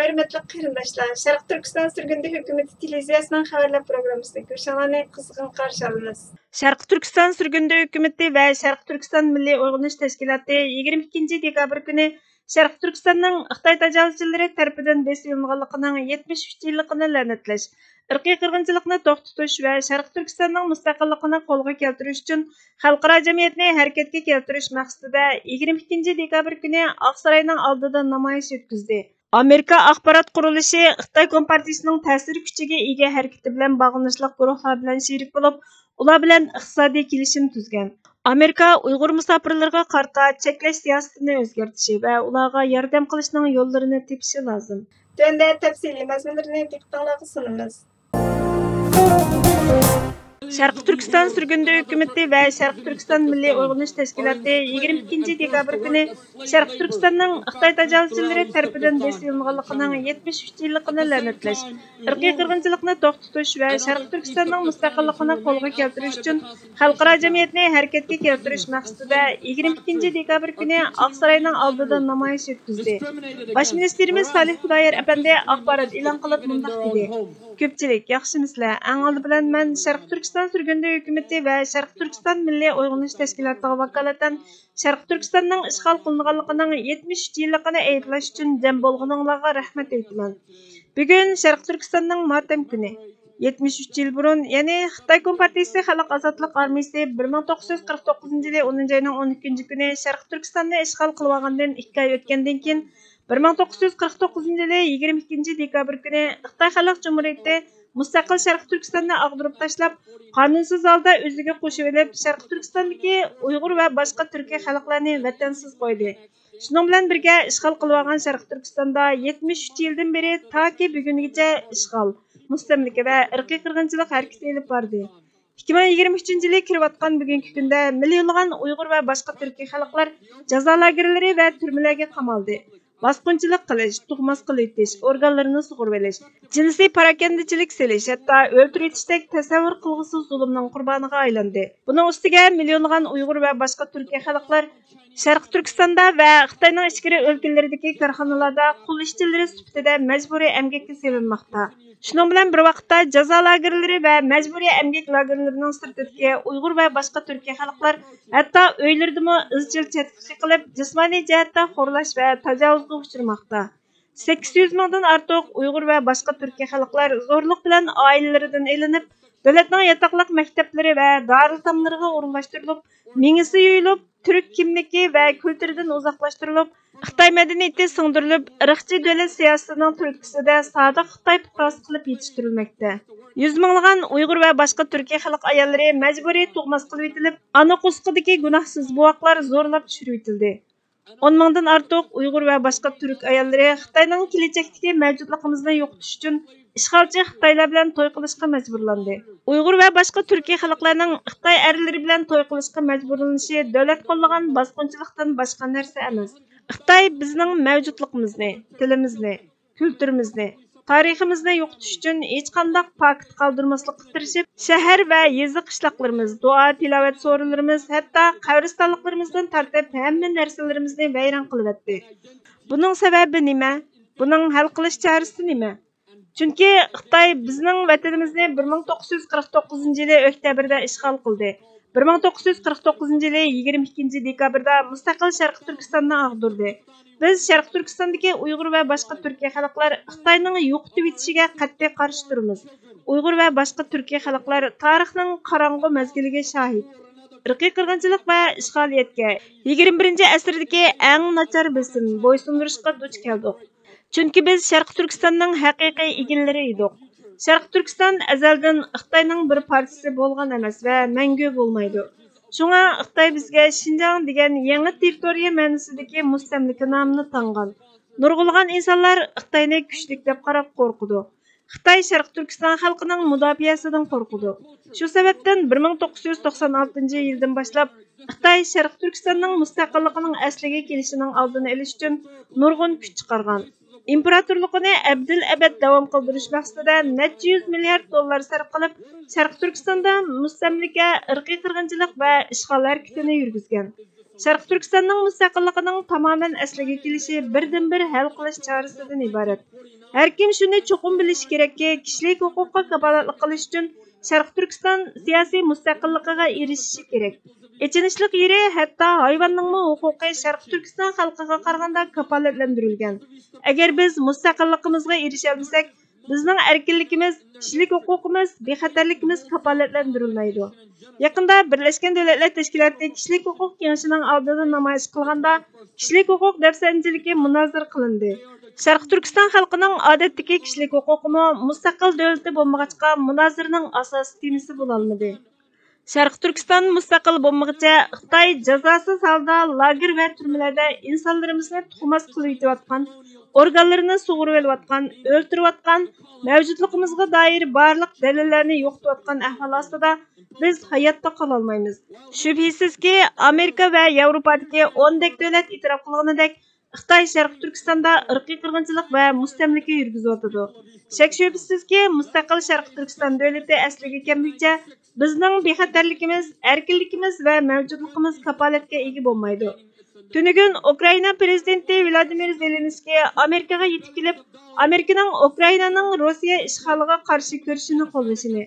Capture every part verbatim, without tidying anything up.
ھۆرمەتلىك قېرىنداشلار، شەرقىي تۈركىستان سۈرگۈندە ھۆكۈمىتى تېلېۋىزىيەسىنىڭ خەۋەرلەر پروگراممىسىغا كۆرۈشۈڭلارنى قىزغىن قارشى ئالىمىز. شەرقىي تۈركىستان سۈرگۈندە ھۆكۈمىتى ۋە شەرقىي تۈركىستان مىللىي ئويغىنىش تەشكىلاتى يىگىرمە ئىككىنچى دېكابىر كۈنى شەرقىي تۈركىستاننىڭ خىتاي تاجاۋۇزچىلىرى تەرىپىدىن بېسىۋېلىنغانلىقىنىڭ يەتمىش ئۈچ يىللىقىنى لەنەتلەش، ئىرقىي قىرغىنچىلىقنى توختىتىش ۋە شەرقىي تۈركىستاننىڭ مۇستەقىللىقىنى قولغا كەلتۈرۈش ئۈچۈن خەلقئارا جەمئىيەتنى ھەرىكەتكە كەلتۈرۈش مەقسىتىدە يىگىرمە ئىككىنچى دېكابىر كۈنى ئاقساراينىڭ ئالدىدا نامايىش ئۆتكۈزدى. ئامېرىكا ئاخبارات قۇرۇلۇشى خىتاي كومپارتىيىسىنىڭ تەسىر كۈچىگە ئىگە ھەرىكىتى بىلەن باغلىنىشلىق گۇرۇھلار بىلەن شېرىك بولۇپ، ئۇلار بىلەن ئىقتىسادىي كېلىشىم تۈزگەن. ئامېرىكا ئۇيغۇر مۇساپىرلىرىغا قارىتا چەكلەش سىياسىتىنى ئۆزگەرتىشى ۋە ئۇلارغا ياردەم قىلىشنىڭ يوللىرىنى تېپىشى لازىم. تۆۋەندە تەپسىلىي مەزمۇنلىرىنى دىققىتىڭلارغا سۇنىمىز. شەرقىي تۈركىستان سۈرگۈندە ھۆكۈمىتى ۋە شەرقىي تۈركىستان مىللىي ئويغىنىش تەشكىلاتى يىگىرمە ئىككىنچى دېكابىر كۈنى شەرقىي تۈركىستاننىڭ خىتاي تاجاۋۇزچىلىرى تەرىپىدىن بېسىۋېلىنغانلىقىنىڭ يەتمىش ئۈچ يىللىقىنى لەنەتلەش، ئىرقىي قىرغىنچىلىقنى توختىتىش ۋە شەرقىي تۈركىستاننىڭ مۇستەقىللىقىنى قولغا كەلتۈرۈش ئۈچۈن خەلقئارا جەمئىيەتنى ھەرىكەتكە كەلتۈرۈش مەقسىتىدە يىگىرمە ئىككىنچى دېكابىر كۈنى ئاقساراينىڭ ئالدىدا نامايىش ئۆتكۈزدى. باش مىنىستىرىمىز سالىھ خۇدايار ئەپەندى ئاخبارات ئېلان قىلىپ مۇنداق دېدى: كۆپچىلىك، ياخشىمۇسىلەر؟ ئەڭ ئالدى بىلەن مەن شەرقىي تۈركىستان سۈرگۈندە ھۆكۈمىتى ۋە شەرقىي تۈركىستان مىللىي ئويغىنىش تەشكىلاتىغا ۋاكالىتەن شەرقىي تۈركىستاننىڭ ئىشغال قىلىنغانلىقىنىڭ يەتمىش ئۈچ يىللىقىنى ئەيىبلەش ئۈچۈن جەم بولغىنىڭلارغا رەھمەت ئېيتىمەن. بۈگۈن شەرقىي تۈركىستاننىڭ ماتەم كۈنى. يەتمىش ئۈچ يىل بۇرۇن، يەنى خىتاي كومپارتىيىسى خەلق ئازادلىق ئارمىيىسى بىر مىڭ توققۇز يۈز قىرىق توققۇزىنچى يىلى ئونىنچى ئاينىڭ ئون ئىككىنچى كۈنى شەرقىي تۈركىستاننى ئىشغال قىلىۋالغاندىن ئىككى ئاي ئۆتكەندىن كېيىن، بىر مىڭ توققۇز يۈز قىرىق توققۇزىنچى يىلى يىگىرمە ئىككىنچى دېكابىر كۈنى خىتاي خەلق جۇمھۇرىيىتى مۇستەقىل شەرقىي تۈركىستاننى ئاغدۇرۇپ تاشلاپ، قانۇنسىز ھالدا ئۆزىگە قوشۇۋېلىپ، شەرقىي تۈركىستاندىكى ئۇيغۇر ۋە باشقا تۈركىي خەلقلەرنى ۋەتەنسىز قويدى. شۇنىڭ بىلەن بىرگە، ئىشغال قىلىۋالغان شەرقىي تۈركىستاندا يەتمىش ئۈچ يىلدىن بېرى تاكى بۈگۈنگىچە ئىشغال، مۇستەملىكە ۋە ئىرقىي قىرغىنچىلىق ھەرىكىتى ئېلىپ باردى. ئىككى مىڭ يىگىرمە ئۈچىنچى يىلى كىرىۋاتقان بۈگۈنكى كۈندە مىليونلىغان ئۇيغۇر ۋە باشقا تۈركىي خەلقلەر جازا لاگېرلىرى ۋە تۈرمىلەرگە قامالدى. باسقۇنچىلىق قىلىش، تۇغماس قىلىۋېتىش، ئورگانلىرىنى سۇغۇرۇۋېلىش، جىنسىي پاراكەندىچىلىك سېلىش، ھەتتا ئۆلتۈرۈۋېتىشتەك تەسەۋۋۇر قىلغۇسىز زۇلۇمنىڭ قۇربانىغا ئايلاندى. بۇنىڭ ئۈستىگە مىليونلىغان ئۇيغۇر ۋە باشقا تۈركىي خەلقلەر شەرقىي تۈركىستاندا ۋە خىتاينىڭ ئىچكىرى ئۆلكىلىرىدىكى كارخانىلاردا قۇل ئىشچىلىرى سۈپىتىدە مەجبۇرىي ئەمگەككە سېلىنماقتا. شۇنىڭ بىلەن بىر ۋاقىتتا، جازا لاگېرلىرى ۋە مەجبۇرىي ئەمگەك لاگېرلىرىنىڭ سىرتىدىكى ئۇيغۇر ۋە باشقا تۈركىي خەلقلەر ھەتتا ئۆيلىرىدىمۇ ئىزچىل چەتكۈسى قىلىپ، جىسمانىي جەھەتتە خورلاش ۋە تاجاۋۇزغا ئۇچرىماقتا. سەككىز يۈز مىڭدىن ئارتۇق ئۇيغۇر ۋە باشقا تۈركىي خەلقلەر زورلۇق بىلەن ئائىلىلىرىدىن ئېلىنىپ، دۆلەتنىڭ ياتاقلىق مەكتەپلىرى ۋە دارىلئېتاملىرىغا ئورۇنلاشتۇرۇلۇپ، مېڭىسى يۇيۇلۇپ، تۈرك كىملىكى ۋە كۈلتۈرىدىن ئۇزاقلاشتۇرۇلۇپ، خىتاي مەدەنىيىتى سىڭدۈرۈلۈپ، ئىرقچى دۆلەت سىياسىتىنىڭ تۈرتكىسىدە سادىق خىتاي پۇقراسى قىلىپ يېتىشتۈرۈلمەكتە. يۈز مىڭلىغان ئۇيغۇر ۋە باشقا تۈركىي خەلق ئاياللىرى مەجبۇرىي تۇغماس قىلىۋېتىلىپ، ئانا قورسىقىدىكى گۇناھسىز بوۋاقلار زورلاپ چۈشۈرۈۋېتىلدى. ئون مىڭدىن ئارتۇق ئۇيغۇر ۋە باشقا تۈرك ئاياللىرى خىتاينىڭ كېلەچەكتىكى مەۋجۇتلۇقىمىزنى يوقىتىش ئۈچۈن ئىشغالچى خىتايلار بىلەن توي قىلىشقا مەجبۇرلاندى. ئۇيغۇر ۋە باشقا تۈركىي خەلقلەرنىڭ خىتاي ئەرلىرى بىلەن توي قىلىشقا مەجبۇرلىنىشى دۆلەت قوللىغان باسقۇنچىلىقتىن باشقا نەرسە ئەمەس. خىتاي بىزنىڭ مەۋجۇتلۇقىمىزنى، تىلىمىزنى، كۈلتۈرىمىزنى، تارىخىمىزنى يوقىتىش ئۈچۈن ھېچقانداق پاكىت قالدۇرماسلىققا تىرىشىپ، شەھەر ۋە يېزا قىشلاقلىرىمىز، دۇئا تىلاۋەت سورۇنلىرىمىز، ھەتتا قەبرىستانلىقلىرىمىزدىن تارتىپ ھەممە نەرسىلىرىمىزنى ۋەيران قىلىۋەتتى. بۇنىڭ سەۋەبى نېمە؟ بۇنىڭ ھەل قىلىش چارىسى نېمە؟ چۈنكى خىتاي بىزنىڭ ۋەتىنىمىزنى بىر مىڭ توققۇز يۈز قىرىق توققۇزىنچى يىلى ئۆكتەبىردە ئىشغال قىلدى. بىر مىڭ توققۇز يۈز قىرىق توققۇزىنچى يىلى يىگىرمە ئىككىنچى دېكابىردە مۇستەقىل شەرقىي تۈركىستاننى ئاغدۇردى. بىز شەرقىي تۈركىستاندىكى ئۇيغۇر ۋە باشقا تۈركىي خەلقلەر خىتاينىڭ يوقىتىۋېتىشىگە قەتئىي قارشى تۇرىمىز. ئۇيغۇر ۋە باشقا تۈركىي خەلقلەر تارىخنىڭ قاراڭغۇ مەزگىلىگە شاھىت. ئىرقىي قىرغىنچىلىق ۋە ئىشغالىيەتكە، يىگىرمە بىرىنچى ئەسىردىكى ئەڭ ناچار بېسىم، بويسۇندۇرۇشقا دۇچ كەلدۇق. چۈنكى بىز شەرقىي تۈركىستاننىڭ ھەقىقىي ئىگىلىرى ئىدۇق. شەرقىي تۈركىستان ئەزەلدىن خىتاينىڭ بىر پارچىسى بولغان ئەمەس ۋە مەڭگۈ بولمايدۇ. شۇڭا خىتاي بىزگە شىنجاڭ دېگەن يېڭى تېررىتورىيە مەنىسىدىكى مۇستەملىكە نامىنى تاڭغان. نۇرغۇنلىغان ئىنسانلار خىتاينى كۈچلۈك دەپ قاراپ قورقىدۇ. خىتاي شەرقىي تۈركىستان خەلقىنىڭ مۇداپىئەسىدىن قورقىدۇ. شۇ سەۋەبتىن بىر مىڭ توققۇز يۈز توقسان ئالتىنچى يىلدىن باشلاپ خىتاي شەرقىي تۈركىستاننىڭ مۇستەقىللىقىنىڭ ئەسلىگە كېلىشىنىڭ ئالدىنى ئېلىش ئۈچۈن نۇرغۇن كۈچ چىقارغان. ئىمپېراتورلۇقىنى ئەبدىلئەبەد داۋام قىلدۇرۇش مەقسىتىدە نەچچە يۈز مىليارد دوللار سەرپ قىلىپ، شەرقىي تۈركىستاندا مۇستەملىكە، ئىرقىي قىرغىنچىلىق ۋە ئىشغال ھەرىكىتىنى يۈرگۈزگەن. شەرقىي تۈركىستاننىڭ مۇستەقىللىقىنىڭ تامامەن ئەسلىگە كېلىشى بىردىنبىر ھەل قىلىش چارىسىدىن ئىبارەت. ھەر كىم شۇنى چوقۇم بىلىشى كېرەككى، كىشىلىك ھوقۇققا كاپالەتلىك قىلىش ئۈچۈن شەرقىي تۈركىستان سىياسىي مۇستەقىللىقىغا ئېرىشىشى كېرەك. ئېچىنىشلىق يېرى، ھەتتا ھايۋاننىڭمۇ ھوقۇقى شەرقىي تۈركىستان خەلقىگە قارىغاندا كاپالەتلەندۈرۈلگەن. ئەگەر بىز مۇستەقىللىقىمىزغا ئېرىشەلمىسەك، بىزنىڭ ئەركىنلىكىمىز، كىشىلىك ھوقۇقىمىز، بىخەتەرلىكىمىز كاپالەتلەندۈرۈلمەيدۇ. يېقىندا بىرلەشكەن دۆلەتلەر تەشكىلاتى كىشىلىك ھوقۇق كېڭىشىنىڭ ئالدىدا نامايىش قىلغاندا، كىشىلىك ھوقۇق دەپسەندىچىلىكى مۇنازىرە قىلىندى. شەرقىي تۈركىستان خەلقىنىڭ ئادەتتىكى كىشىلىك ھوقۇقىمۇ مۇستەقىل دۆلىتى بولمىغاچقا، مۇنازىرىنىڭ ئاساسىي تېمىسى بولالمىدى. شەرقىي تۈركىستان مۇستەقىل بولمىغۇچە، خىتاي جازاسىز ھالدا لاگېر ۋە تۈرمىلەردە ئىنسانلىرىمىزنى تۇخۇماس قىلىۋېتىۋاتقان، ئورگانلىرىنى سۇغۇرۇۋېلىۋاتقان، ئۆلتۈرۈۋاتقان، مەۋجۇتلۇقىمىزغا دائىر بارلىق دەلىللەرنى يوقىتىۋاتقان ئەھۋال ئاستىدا بىز ھاياتتا قالالمايمىز. شۈبھىسىزكى، ئامېرىكا ۋە ياۋروپادىكى ئوندەك دۆلەت ئېتىراپ قىلغىنىدەك، خىتاي شەرقىي تۈركىستاندا ئىرقىي قىرغىنچىلىق ۋە مۇستەملىكە يۈرگۈزۈۋاتىدۇ. شەك-شۈبھىسىزكى، مۇستەقىل شەرقىي تۈركىستان دۆلىتى ئەسلىگە كەلمىگۈچە، بىزنىڭ بىخەتەرلىكىمىز، ئەركىنلىكىمىز ۋە مەۋجۇتلۇقىمىز كاپالەتكە ئىگە بولمايدۇ. تۈنۈگۈن ئۇكرائىنا پىرېزىدېنتى ۋلادىمىر زېلېنسكىي ئامېرىكىغا يېتىپ كېلىپ، ئامېرىكىنىڭ ئۇكرائىنانىڭ روسىيە ئىشغالىغا قارشى كۈرىشىنى قوللىشىنى،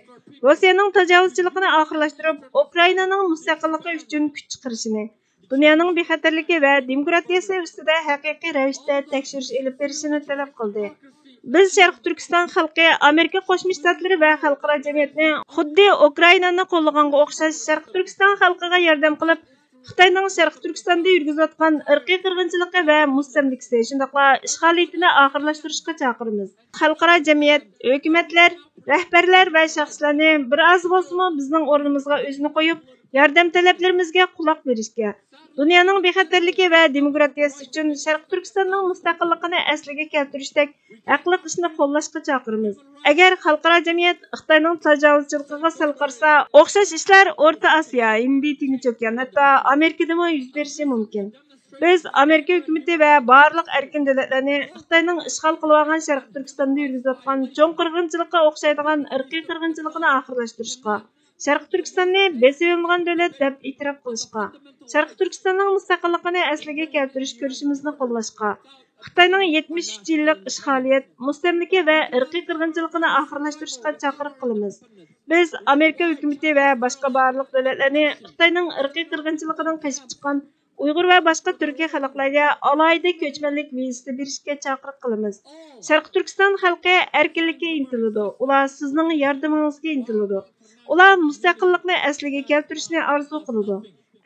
روسىيەنىڭ تاجاۋۇزچىلىقىنى ئاخىرلاشتۇرۇپ، ئۇكرائىنانىڭ مۇستەقىللىقى ئۈچۈن كۈچ چىقىرىشىنى، دۇنيانىڭ بىخەتەرلىكى ۋە دېموكراتىيەسى ئۈستىدە ھەقىقىي رەۋىشتە تەكشۈرۈش ئېلىپ بېرىشىنى تەلەپ قىلدى. بىز شەرقىي تۈركىستان خەلقى ئامېرىكا قوشما شتاتلىرى ۋە خەلقئارا جەمئىيەتنى خۇددى ئۇكرائىنانى قوللىغانغا ئوخشاش شەرقىي تۈركىستان خەلقىگە ياردەم قىلىپ، خىتاينىڭ شەرقىي تۈركىستاندا يۈرگۈزۈۋاتقان ئىرقىي قىرغىنچىلىقى ۋە مۇستەملىكىسى، شۇنداقلا ئىشغالىيىتىنى ئاخىرلاشتۇرۇشقا چاقىرىمىز. خەلقئارا جەمئىيەت، ھۆكۈمەتلەر، رەھبەرلەر ۋە شەخسلەرنى بىر ئاز بولسىمۇ بىزنىڭ ئورنىمىزغا ئۆزىنى قويۇپ، ياردەم تەلەپلىرىمىزگە قۇلاق بېرىشكە، دۇنيانىڭ بىخەتەرلىكى ۋە دېموكراتىيەسى ئۈچۈن شەرقىي تۈركىستاننىڭ مۇستەقىللىقىنى ئەسلىگە كەلتۈرۈشتەك ھەقلىق ئىشنى قوللاشقا چاقىرىمىز. ئەگەر خەلقئارا جەمئىيەت خىتاينىڭ تاجاۋۇزچىلىقىغا سەل قارىسا، ئوخشاش ئىشلار ئورتا ئاسىيا، ھىندى تىنچ ئوكيان، ھەتتا ئامېرىكىدىمۇ يۈز بېرىشى مۇمكىن. بىز ئامېرىكا ھۆكۈمىتى ۋە بارلىق ئەركىن دۆلەتلەرنى خىتاينىڭ ئىشغال قىلىۋالغان شەرقىي تۈركىستاندا يۈرگۈزۈۋاتقان چوڭ قىرغىنچىلىققا ئوخشايدىغان ئىرقىي قىرغىنچىلىقىنى ئاخىرلاشتۇرۇشقا، شەرقىي تۈركىستاننى بېسىۋېلىنغان دۆلەت دەپ ئېتىراپ قىلىشقا، شەرقىي تۈركىستاننىڭ مۇستەقىللىقىنى ئەسلىگە كەلتۈرۈش كۈرىشىمىزنى قوللاشقا، خىتاينىڭ يەتمىش ئۈچ يىللىق ئىشغالىيەت، مۇستەملىكە ۋە ئىرقىي قىرغىنچىلىقىنى ئاخىرلاشتۇرۇشقا چاقىرىق قىلىمىز. بىز ئامېرىكا ھۆكۈمىتى ۋە باشقا بارلىق دۆلەتلەرنى خىتاينىڭ ئىرقىي قىرغىنچىلىقىدىن قېچىپ چىققان ئۇيغۇر ۋە باشقا تۈركىي خەلقلەرگە ئالاھىدە كۆچمەنلىك ۋىزىسى بېرىشكە چاقىرىق قىلىمىز. شەرقىي تۈركىستان خەلقى ئەركىنلىككە ئىنتىلىدۇ، ئۇلار سىزنىڭ ياردىمىڭىزگە ئىنتىلىدۇ. ئۇلار مۇستەقىللىقنى ئەسلىگە كەلتۈرۈشنى ئارزۇ قىلىدۇ.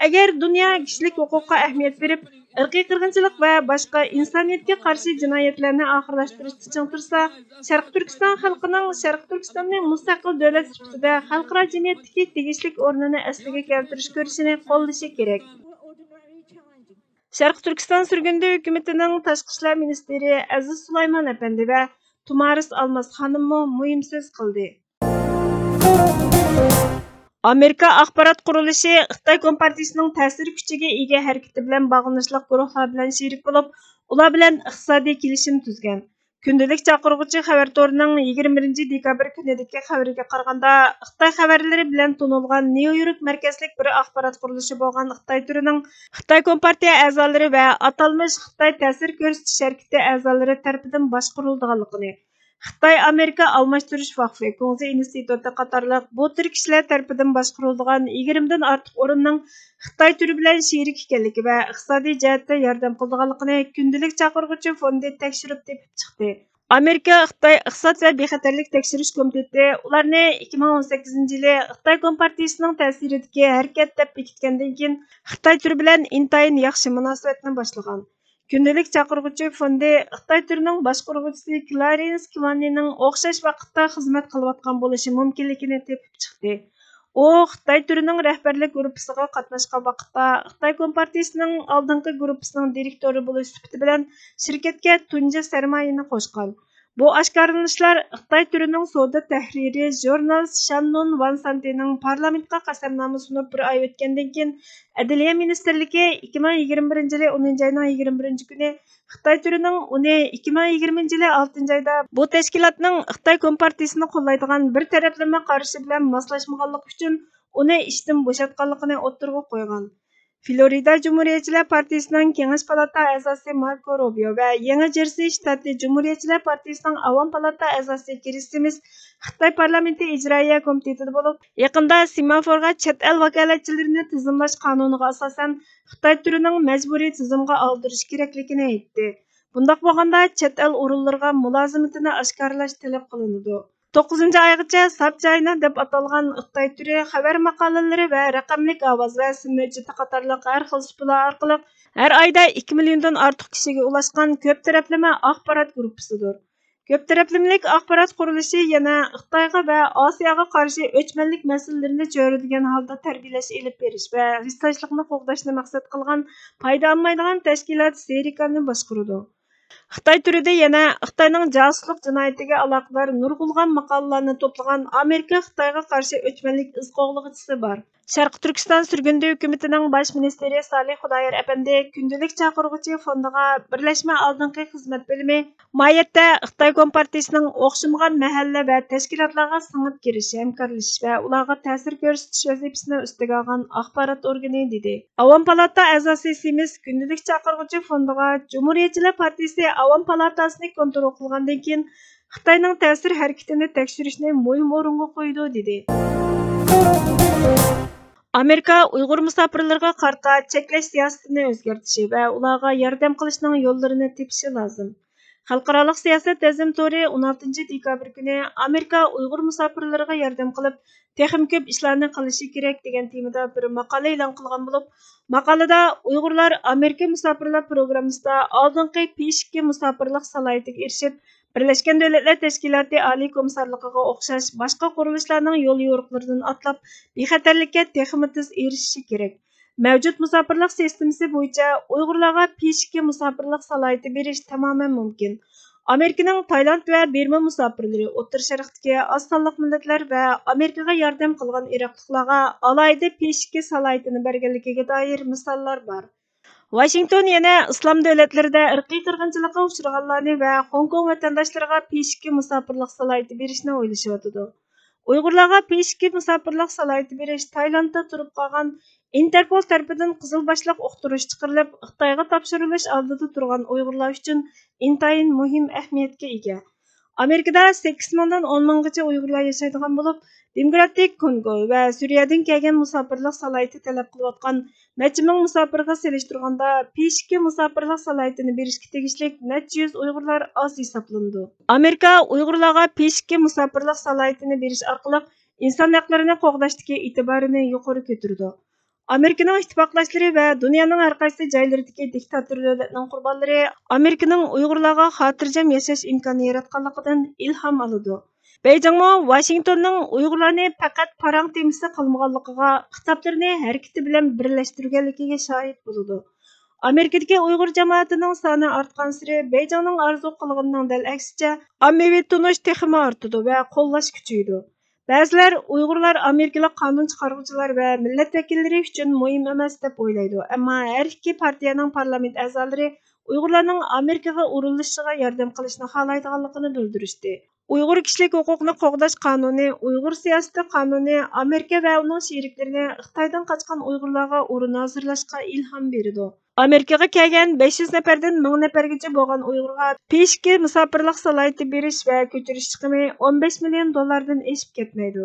ئەگەر دۇنيا كىشىلىك ھوقۇققا ئەھمىيەت بېرىپ، ئىرقىي قىرغىنچىلىق ۋە باشقا ئىنسانىيەتكە قارشى جىنايەتلەرنى ئاخىرلاشتۇرۇشتا چىڭ تۇرسا، شەرقىي تۈركىستان خەلقىنىڭ شەرقىي تۈركىستاننى مۇستەقىل دۆلەت سۈپىتىدە خەلقئارا جەمئىيەتتىكى تېگىشلىك ئورنىنى ئەسلىگە كەلتۈرۈش كۈرىشىنى قوللىشى كېرەك. شەرقىي تۈركىستان سۈرگۈندە ھۆكۈمىتىنىڭ تاشقى ئىشلار مىنىستىرى ئەزىز سۇلايمان ئەپەندى ۋە تۇمارىس ئالماس خانىممۇ مۇھىم سۆز قىلدى. ئامېرىكا ئاخبارات قۇرۇلۇشى خىتاي كومپارتىيىسىنىڭ تەسىر كۈچىگە ئىگە ھەرىكىتى بىلەن باغلىنىشلىق گۇرۇھلار بىلەن شېرىك بولۇپ، ئۇلار بىلەن ئىقتىسادىي كېلىشىم تۈزگەن. كۈندىلىك چاقىرغۇچى خەۋەر تورىنىڭ يىگىرمە بىرىنچى دېكابىر كۈنىدىكى خەۋىرىگە قارىغاندا، خىتاي خەۋەرلىرى بىلەن تونۇلغان نيۇ يورك مەركەزلىك بىر ئاخبارات قۇرۇلۇشى بولغان خىتاي تورىنىڭ خىتاي كومپارتىيە ئەزالىرى ۋە ئاتالمىش خىتاي تەسىر كۆرسىتىش ھەرىكىتى ئەزالىرى تەرىپىدىن باشقۇرۇلىدىغانلىقىنى، خىتاي ئامېرىكا ئالماشتۇرۇش ۋاقفى، كۇڭزى ئىنستىتۇتى قاتارلىق بۇ تۈر كىشىلەر تەرىپىدىن باشقۇرۇلىدىغان يىگىرمىدىن ئارتۇق ئورۇننىڭ خىتاي تۈرى بىلەن شېرىك ئىكەنلىكى ۋە ئىقتىسادىي جەھەتتە ياردەم قىلىدىغانلىقىنى كۈندىلىك چاقىرغۇچى فوندى تەكشۈرۈپ تېپىپ چىقتى. ئامېرىكا خىتاي ئىقتىساد ۋە بىخەتەرلىك تەكشۈرۈش كومىتېتى ئۇلارنى ئىككى مىڭ ئون سەككىزىنچى يىلى خىتاي كومپارتىيىسىنىڭ تەسىرىدىكى ھەرىكەت دەپ بېكىتكەندىن كېيىن، خىتاي تۈرى بىلەن ئىنتايىن ياخشى مۇناسىۋەتنى باشلىغان. كۈندىلىك چاقىرغۇچى فوندى خىتاي تۈرىنىڭ باشقۇرغۇچىسى كلارېنس كىۋاننىنىڭ ئوخشاش ۋاقىتتا خىزمەت قىلىۋاتقان بولۇشى مۇمكىنلىكىنى تېپىپ چىقتى. ئۇ خىتاي تۈرىنىڭ رەھبەرلىك گۇرۇپپىسىغا قاتناشقان ۋاقىتتا، خىتاي كومپارتىيىسىنىڭ ئالدىنقى گۇرۇپپىسىنىڭ دىرېكتورى بولۇش سۈپىتى بىلەن شىركەتكە تۇنجى سەرمايىنى قوشقان. بۇ ئاشكارىلىنىشلار خىتاي تۈرىنىڭ سودا تەھرىرى ژۇرنالىست شاننون ۋان سانتىنىڭ پارلامېنتقا قەسەمنامە سۇنۇپ بىر ئاي ئۆتكەندىن كېيىن، ئەدلىيە مىنىستىرلىكى ئىككى مىڭ يىگىرمە بىرىنچى يىلى ئونىنچى ئاينىڭ يىگىرمە بىرىنچى كۈنى خىتاي تۈرىنىڭ ئۇنى ئىككى مىڭ يىگىرمىنچى يىلى ئالتىنچى ئايدا بۇ تەشكىلاتنىڭ خىتاي كومپارتىيىسىنى قوللايدىغان بىر تەرەپلىمە قارىشى بىلەن ماسلاشمىغانلىقى ئۈچۈن ئۇنى ئىشتىن بوشاتقانلىقىنى ئوتتۇرىغا قويغان. فلورىدا جۇمھۇرىيەتچىلەر پارتىيىسىنىڭ كېڭەش پالاتا ئەزاسى ماركو روبىيو ۋە يېڭى جېرسى شتاتى جۇمھۇرىيەتچىلەر پارتىيىسىنىڭ ئاۋام پالاتا ئەزاسى كرىس سىمىس خىتاي پارلامېنتى ئىجرائىيە كومىتېتىدا بولۇپ، يېقىندا سېمافورغا چەت ئەل ۋاكالەتچىلىرىنى تىزىملاش قانۇنىغا ئاساسەن، خىتاي تۈرىنىڭ مەجبۇرىي تىزىمغا ئالدۇرۇش كېرەكلىكىنى ئېيتتى. بۇنداق بولغاندا، چەت ئەل ئورۇنلىرىغا مۇلازىمىتىنى ئاشكارىلاش تەلەپ قىلىنىدۇ. توققۇزىنچى ئايغىچە ساپ چاينا دەپ ئاتالغان خىتاي تۈرى خەۋەر ماقالىلىرى ۋە رەقەملىك ئاۋاز ۋە سىن ھۆججىتى قاتارلىق ھەر خىل سۇپىلار ئارقىلىق ھەر ئايدا ئىككى مىليوندىن ئارتۇق كىشىگە ئۇلاشقان كۆپ تەرەپلىمە ئاخبارات گۇرۇپپىسىدۇر. كۆپ تەرەپلىمىلىك ئاخبارات قۇرۇلۇشى يەنە خىتايغا ۋە ئاسىياغا قارشى ئۆچمەنلىك مەسىلىلىرىنى چۆرىدىگەن ھالدا تەربىيەلەش ئېلىپ بېرىش ۋە ھېسداشلىقنى قوغداشنى مەقسەت قىلغان پايدا ئالمايدىغان تەشكىلات سېرىكاننى باشقۇرىدۇ. خىتاي تۈرىدە يەنە خىتاينىڭ جاسۇسلۇق جىنايىتىگە ئالاقىدار نۇرغۇنلىغان ماقالىلارنى توپلىغان ئامېرىكا خىتايغا قارشى ئۆچمەنلىك ئىز قوغلىغۇچىسى بار. شەرقىي تۈركىستان سۈرگۈندە ھۆكۈمىتىنىڭ باش مىنىستىرى سالىھ خۇدايار ئەپەندى كۈندىلىك چاقىرغۇچى فوندىغا بىرلەشمە ئالدىنقى خىزمەت بۆلۈمى مايەتتە خىتاي كومپارتىيىسىنىڭ ئوخشىمىغان مەھەللە ۋە تەشكىلاتلارغا سىڭىپ كىرىش، ھەمكارلىشىش ۋە ئۇلارغا تەسىر كۆرسىتىش ۋەزىپىسىنى ئۈستىگە ئالغان ئاخبارات ئورگىنى، دېدى. ئاۋام پالاتا ئەزاسى سىمىس كۈندىلىك چاقىرغۇچى فوندىغا جۇمھۇرىيەتچىلەر پارتىيىسى ئاۋام پالاتاسىنى كونترول قىلغاندىن كېيىن، خىتاينىڭ تەسىر ھەرىكىتىنى تەكشۈرۈشنى مۇھىم ئورۇنغا قويىدۇ، دېدى. ئامېرىكا ئۇيغۇر مۇساپىرلىرىغا قارىتا چەكلەش سىياسىتىنى ئۆزگەرتىشى ۋە ئۇلارغا ياردەم قىلىشنىڭ يوللىرىنى تېپىشى لازىم. خەلقئارالىق سىياسەت تەنزىم تورى ئون ئالتىنچى دېكابىر كۈنى ئامېرىكا ئۇيغۇر مۇساپىرلىرىغا ياردەم قىلىپ، تېخىمۇ كۆپ ئىشلارنى قىلىشى كېرەك، دېگەن تېمىدا بىر ماقالە ئېلان قىلغان بولۇپ، ماقالىدا ئۇيغۇرلار ئامېرىكا مۇساپىرلار پروگراممىسىدا ئالدىنقى پى ئىككى مۇساپىرلىق سالاھىيىتىگە ئېرىشىپ، بىرلەشكەن دۆلەتلەر تەشكىلاتى ئالىي كومىسسارلىقىغا ئوخشاش باشقا قۇرۇلۇشلارنىڭ يول يورۇقلىرىدىن ئاتلاپ، بىخەتەرلىككە تېخىمۇ تېز ئېرىشىشى كېرەك. مەۋجۇت مۇساپىرلىق سىستېمىسى بويىچە ئۇيغۇرلارغا پى ئىككى مۇساپىرلىق سالاھىيىتى بېرىش تامامەن مۇمكىن. ئامېرىكىنىڭ تايلاند ۋە بىرما مۇساپىرلىرى، ئوتتۇرا شەرقتىكى ئاز سانلىق مىللەتلەر ۋە ئامېرىكىغا ياردەم قىلغان ئىراقلىقلارغا ئالاھىدە پى ئىككى سالاھىيىتىنى بەرگەنلىكىگە دائىر مىساللار بار. ۋاشىنگتون يەنە ئىسلام دۆلەتلىرىدە ئىرقىي قىرغىنچىلىققا ئۇچرىغانلارنى ۋە خوڭكوڭ ۋەتەنداشلىرىغا پى ئىككى مۇساپىرلىق سالاھىيىتى بېرىشنى ئويلىشىۋاتىدۇ. ئۇيغۇرلارغا پى ئىككى مۇساپىرلىق سالاھىيىتى بېرىش تايلاندتا تۇرۇپ قالغان ئىنتېرپول تەرىپىدىن قىزىل باشلىق ئۇقتۇرۇش چىقىرىلىپ، خىتايغا تاپشۇرۇلۇش ئالدىدا تۇرغان ئۇيغۇرلار ئۈچۈن ئىنتايىن مۇھىم ئەھمىيەتكە ئىگە. ئامېرىكىدا سەككىز مىڭدىن ئون مىڭغىچە ئۇيغۇرلار ياشايدىغان بولۇپ، دېموكراتىك كونگو ۋە سۈرىيەدىن كەلگەن مۇساپىرلىق سالاھىيىتى تەلەپ قىلىۋاتقان نەچچە مىڭ مۇساپىرغا سېلىشتۇرغاندا، پى ئىككى مۇساپىرلىق سالاھىيىتىنى بېرىشكە تېگىشلىك نەچچە يۈز ئۇيغۇرلار ئاز ھېسابلىنىدۇ. ئامېرىكا ئۇيغۇرلارغا پى ئىككى مۇساپىرلىق سالاھىيىتىنى بېرىش ئارقىلىق ئىنسان ھەقلىرىنى قوغداشتىكى ئېتىبارىنى يۇقىرى كۆتۈرىدۇ. ئامېرىكىنىڭ ئىتتىپاقداشلىرى ۋە دۇنيانىڭ ھەر قايسى جايلىرىدىكى دىكتاتور دۆلەتنىڭ قۇربانلىرى ئامېرىكىنىڭ ئۇيغۇرلارغا خاتىرجەم ياشاش ئىمكانى ياراتقانلىقىدىن ئىلھام ئالىدۇ. بېيجىڭمۇ ۋاشىنگتوننىڭ ئۇيغۇرلارنى پەقەت پاراڭ تېمىسى قىلمىغانلىقىغا، خىتابلىرىنى ھەرىكىتى بىلەن بىرلەشتۈرگەنلىكىگە شاھىت بولىدۇ. ئامېرىكىدىكى ئۇيغۇر جامائىتىنىڭ سانى ئارتقانسېرى بېيجىڭنىڭ ئارزۇ قىلغىنىنىڭ دەل ئەكسىچە، ئاممىۋى تونۇش تېخىمۇ ئارتىدۇ ۋە قوللاش كۈچىيىدۇ. بەزىلەر ئۇيغۇرلار ئامېرىكىلىق قانۇن چىقارغۇچىلار ۋە مىللەت ۋەكىللىرى ئۈچۈن مۇھىم ئەمەس دەپ ئويلايدۇ، ئەمما ھەر ئىككى پارتىيەنىڭ پارلامېنت ئەزالىرى ئۇيغۇرلارنىڭ ئامېرىكىغا ئورۇنلىشىشىغا ياردەم قىلىشنى خالايدىغانلىقىنى بىلدۈرۈشتى. ئۇيغۇر كىشىلىك ھوقۇقنى قوغداش قانۇنى، ئۇيغۇر سىياسىتى قانۇنى ئامېرىكا ۋە ئۇنىڭ شېرىكلىرىنى خىتايدىن قاچقان ئۇيغۇرلارغا ئورۇن ھازىرلاشقا ئىلھام بېرىدۇ. ئامېرىكىغا كەلگەن بەش يۈز نەپەردىن مىڭ نەپەرگىچە بولغان ئۇيغۇرغا پى ئىككى مۇساپىرلىق سالاھىيىتى بېرىش ۋە كۆچۈرۈش چىقىمى ئون بەش مىليون دوللاردىن ئېشىپ كەتمەيدۇ.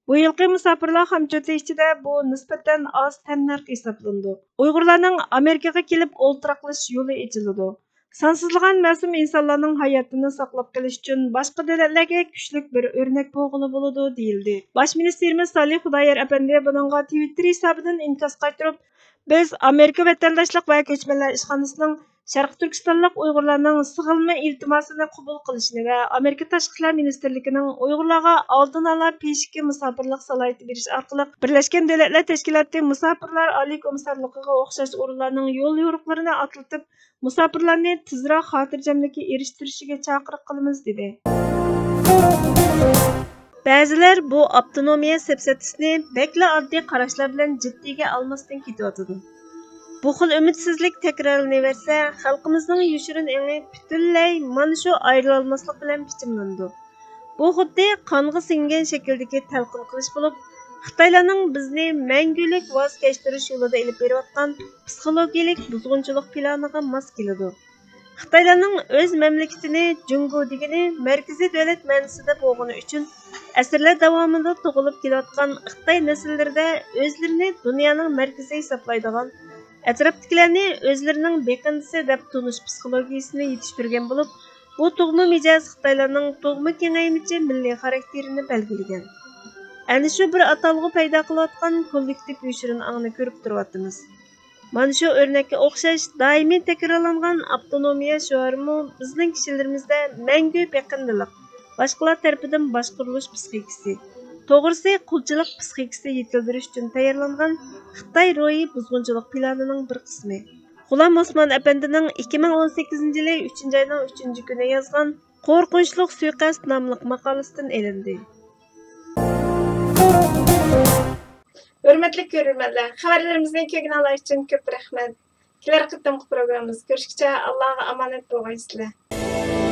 بۇ يىلقى مۇساپىرلار خامچوتى ئىچىدە بۇ نىسبەتەن ئاز تەننەرخ ھېسابلىنىدۇ. ئۇيغۇرلارنىڭ ئامېرىكىغا كېلىپ ئولتۇراقلىشىش يولى ئېچىلىدۇ. سانسىزلىغان مەسۇم ئىنسانلارنىڭ ھاياتىنى ساقلاپ قېلىش ئۈچۈن باشقا دۆلەتلەرگە كۈچلۈك بىر ئۆرنەك بولغىلى بولىدۇ، دېيىلدى. باش مىنىستىرىمىز سالىھ خۇدايار ئەپەندى بۇنىڭغا تىۋىتتېر ھېسابىدىن ئىنكاس قايتۇرۇپ، بىز ئامېرىكا ۋەتەنداشلىق ۋە كۆچمەنلەر ئىشخانىسىنىڭ شەرقىي تۈركىستانلىق ئۇيغۇرلارنىڭ سىغىلما ئىلتىماسىنى قوبۇل قىلىشىنى ۋە ئامېرىكا تاشقى ئىشلار مىنىستىرلىكىنىڭ ئۇيغۇرلارغا ئالدىن ئالا پېشىككە مۇساپىرلىق سالاھىيىتى بېرىش ئارقىلىق بىرلەشكەن دۆلەتلەر تەشكىلاتى مۇساپىرلار ئالىي كومىسسارلىقىغا ئوخشاش ئورۇنلارنىڭ يول يورۇقلىرىنى ئاتلىتىپ، مۇساپىرلارنى تېزراق خاتىرجەملىككە ئېرىشتۈرۈشىگە چاقىرىق قىلىمىز، دېدى. بەزىلەر بۇ ئاپتونومىيە سەپسەتىسىنى بەكلا ئاددىي قاراشلار بىلەن جىددىيگە ئالماستىن كېتىۋاتىدۇ. بۇ خىل ئۈمىدسىزلىك تەكرارلىنىۋەرسە، خەلقىمىزنىڭ يوشۇرۇن ئېڭى پۈتۈنلەي مانا شۇ ئايرىلالماسلىق بىلەن پىچىملىنىدۇ. بۇ خۇددى قانغا سىڭگەن شەكىلدىكى تەلقىن قىلىش بولۇپ، خىتايلارنىڭ بىزنى مەڭگۈلۈك ۋاز كەچتۈرۈش يولىدا ئېلىپ بېرىۋاتقان پسىخولوگىيەلىك بۇزغۇنچىلىق پىلانىغا ماس كېلىدۇ. خىتايلارنىڭ ئۆز مەملىكىتىنى جۇڭگو دېگىنى مەركىزىي دۆلەت مەنىسىدە بولغىنى ئۈچۈن، ئەسىرلەر داۋامىدا تۇغۇلۇپ كېلىۋاتقان خىتاي نەسىللىرىدە ئۆزلىرىنى دۇنيانىڭ مەركىزى ھېسابلايدىغان، ئەتراپتىكىلەرنى ئۆزلىرىنىڭ بېقىندىسى دەپ تونۇش پسىخولوگىيىسىنى يېتىشتۈرگەن بولۇپ، بۇ تۇغما مىجەز خىتايلارنىڭ تۇغما كېڭەيمىچى مىللىي خاراكتېرىنى بەلگىلىگەن. ئەنە شۇ بىر ئاتالغۇ پەيدا قىلىۋاتقان كوللېكتىپ يوشۇرۇن ئاڭنى كۆرۈپ تۇرۇۋاتىمىز. مانا شۇ ئۆرنەككە ئوخشاش دائىمىي تەكرارلانغان ئاپتونومىيە شوئارىمۇ بىزنىڭ كىشىلىرىمىزدە مەڭگۈ بېقىندىلىق، باشقىلار تەرىپىدىن باشقۇرۇلۇش پىسخىكىسى، توغرىسى، قۇلچىلىق پىسخىكىسى يېتىلدۈرۈش ئۈچۈن تەييارلانغان خىتاي روھىي بۇزغۇنچىلىق پىلانىنىڭ بىر قىسمى. غۇلام ئوسمان ئەپەندىنىڭ ئىككى مىڭ ئون سەككىزىنچى يىلى ئۈچىنچى ئاينىڭ ئۈچىنچى كۈنى يازغان قورقۇنچلۇق سۇيىقەست ناملىق ماقالىسىدىن ئېلىندى. ھۆرمەتلىك كۆرۈرمەنلەر، خەۋەرلىرىمىزنى كۆرگىنىڭلار ئۈچۈن كۆپ رەھمەت. كېلەر قېتىمقى پروگراممىمىزدا كۆرۈشكىچە ئاللاغا ئامانەت بولغايسىلەر.